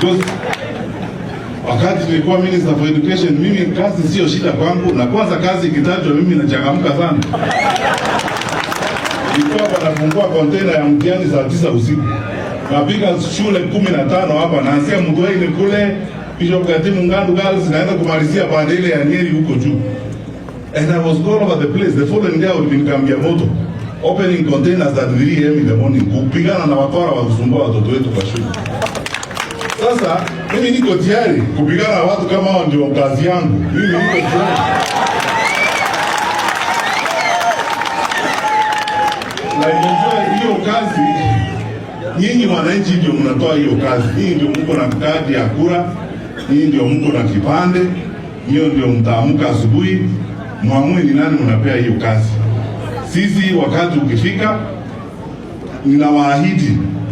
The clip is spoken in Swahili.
Because wakati nilikuwa Minister for Education, mimi kazi sio shida kwangu, na kwanza kazi ikitajwa mimi nachangamka sana. Nilikuwa hapa nafungua container ya mtihani saa 9 usiku, napiga shule 15 hapa, naanzia Mtwaini kule Bishop Gatimu Ngandu Girls, naenda kumalizia pande ile ya Nyeri huko juu. And I was all over the place. The following day I would be in Kambia Moto, opening containers at 3 a.m. in the morning, kupigana na wakora wa kusumbua watoto wetu kwa shule. Sasa mimi niko tayari kupigana na watu kama hao, ndio kazi yangu. Mimi niko tayari. Na unajua hiyo kazi, nyinyi wananchi ndio mnatoa hiyo kazi. Nyinyi ndio mko na kadi ya kura, nyinyi ndio mko na kipande, nyinyi ndio mtaamka asubuhi muamue ni nani mnapea hiyo kazi. Sisi wakati ukifika, ninawaahidi